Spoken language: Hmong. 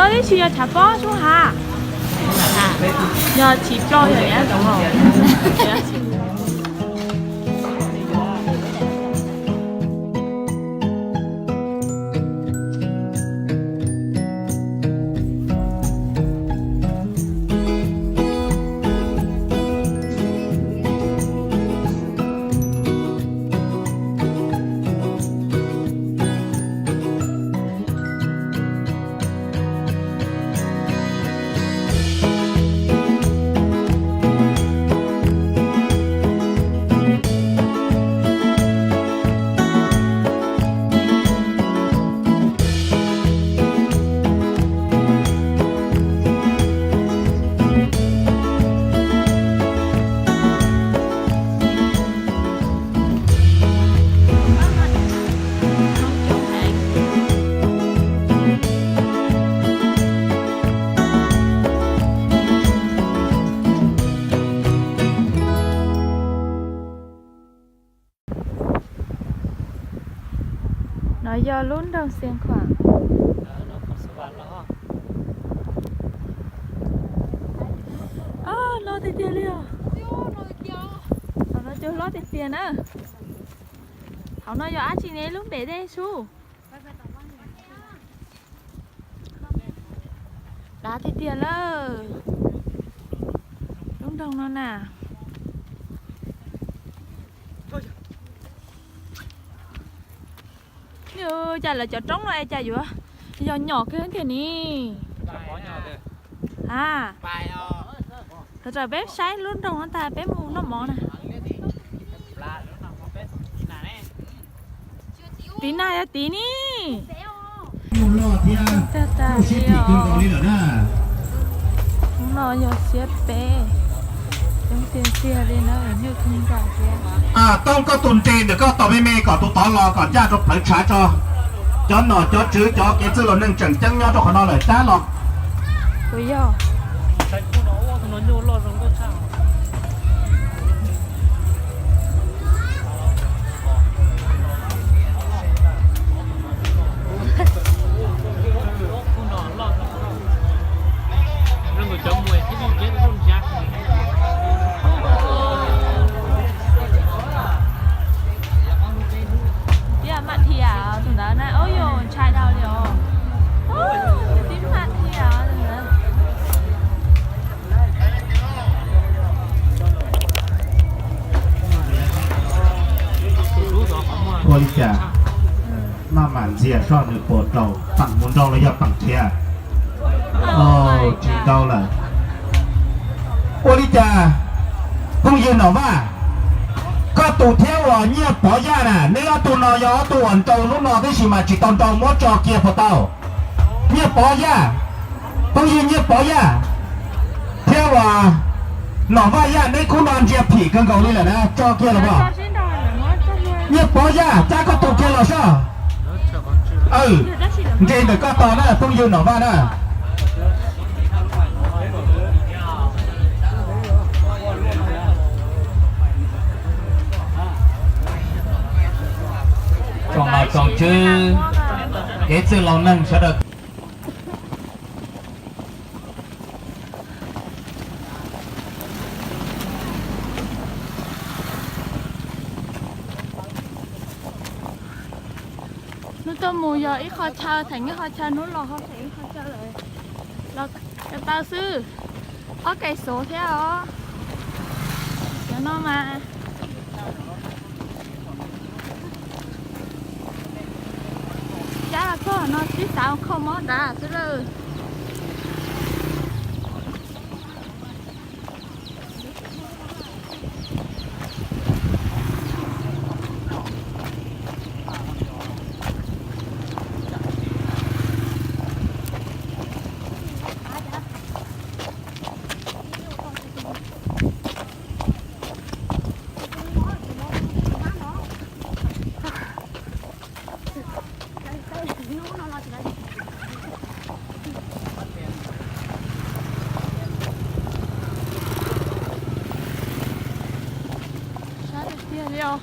Tab sis yog tshav pob sub hav, yog tsis plob yog niam zoov los. No yog lub nroog Xiav Khuam. Loj tiag tiag li os. Thaum no cua loj tiag tiag na. Thaum no yog dab tsi ne, lub npem dej sub. Dav tiag tiag lawm. Lub nroog no na. Cas lawv cov roob no es cas yuav yog nyom kiag tiag ni. A, thaum peb saib lub nroog no tag peb mus noj mov na. Tiv nag yog tiv ni. Tag tag li os. Hnub no yog xiab peb, coob tiag tiag li na, nyuj kheej nkaus thiab. Tooj, koj tus nres ntawm koj tos me me kom tus tod los kom ncaj rau plawv tshav tso. Cov nom cov tswv cov kev txwj laus neeg tseem ceeb nyob rau qhov no lawm, rab los. Kuv yog. Tib mam thiab tus ntawd na, ub yus ntshai dhau li os. Tib mam thiab tus ntawd. Ua li cas? Maj mam ntxias soj nws puas rau, peem mus nrau los yog peem khiav? Tsis nrau lawm. Ua li cas, phooj ywg Nom Vaj, koj tus thiab uas Nyiaj Pov Yaj na, neb ob tug no yog ob tug uas nrau lub no tib si mas tsis tau nrau, muab tso kiag puas tau? Nyiaj Pov Yaj, phooj ywg Nyiaj Pov Yaj thiab uas Nom Vaj Yaj, neb khub no ntsia phim kawg nkaus li lawm na, tso kiag los as. Nyiaj Pov Yaj, cab koj tus kiag los soj. Nres ntawm koj tos na, phooj ywg Nom Vaj na. Tsoom nom tsoom tswv, kev txwj laus neeg sawv daws. Hnub tuaj mus yog ib qho chaw, theem ib qho chaw, hnub los ho theem ib qho chaw lawm. Los ko taw xwb, ob ke xov thiab os. Cov no mas cab los txog no tib tav kho mob nrad xwb lawm. Sab tiag tiag li os.